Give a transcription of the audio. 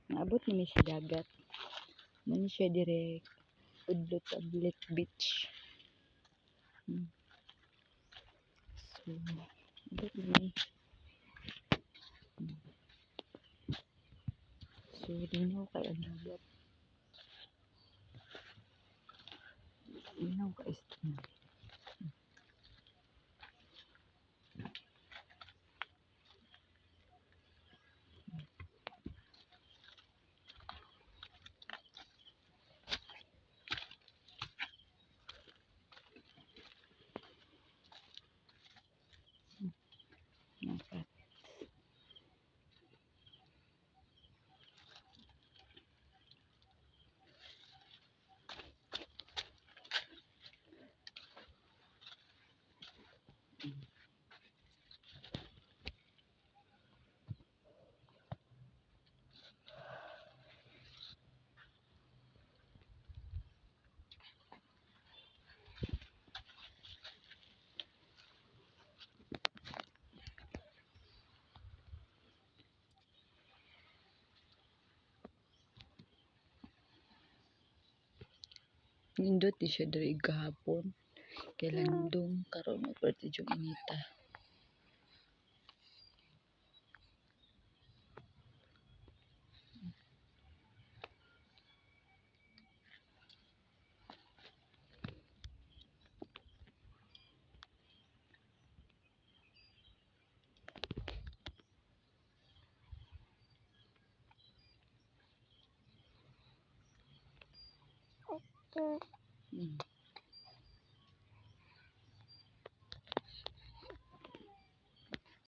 Naabot ni mi sa dagat. Mao ni siya dire Udlo Beach. So, abot ni mi. So, linaw kay ang dagat. Linaw kay. Dagat. Nindot di siya diri gahapon. Kay landong karon mo perti jud inita.